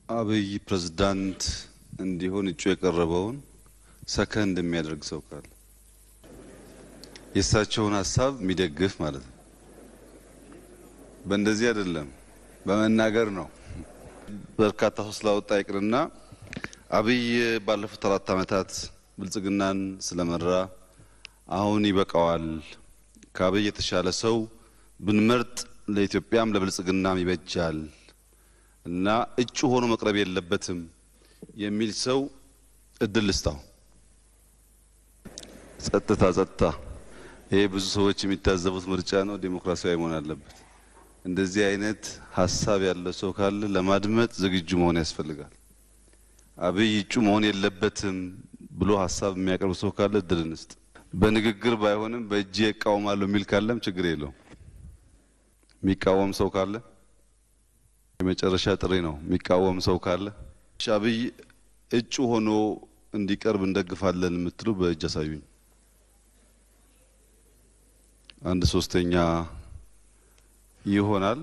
አብይ ፕሬዝዳንት እንዲሆን እጩ የቀረበውን ሰከንድ የሚያደርግ ሰው ካለ፣ የእሳቸውን ሀሳብ የሚደግፍ ማለት ነው። በእንደዚህ አይደለም፣ በመናገር ነው። በርካታ ሰው ስላወጣ ይቅርና አብይ ባለፉት 4 ዓመታት ብልጽግናን ስለመራ አሁን ይበቃዋል፣ ከአብይ የተሻለ ሰው ብንመርጥ ለኢትዮጵያም ለብልጽግናም ይበጃል እና እጩ ሆኖ መቅረብ የለበትም የሚል ሰው እድል ልስጣው። ጸጥታ ጸጥታ። ይሄ ብዙ ሰዎች የሚታዘቡት ምርጫ ነው። ዴሞክራሲያዊ መሆን አለበት። እንደዚህ አይነት ሀሳብ ያለው ሰው ካለ ለማድመጥ ዝግጁ መሆን ያስፈልጋል። አብይ እጩ መሆን የለበትም ብሎ ሀሳብ የሚያቀርብ ሰው ካለ እድል እንስጥ። በንግግር ባይሆንም በእጅ እቃወማለሁ የሚል ካለም ችግር የለውም። የሚቃወም ሰው ካለ የመጨረሻ ጥሪ ነው። የሚቃወም ሰው ካለ፣ አብይ እጩ ሆኖ እንዲቀርብ እንደግፋለን የምትሉ በእጅ አሳዩኝ። 1/3 ይሆናል።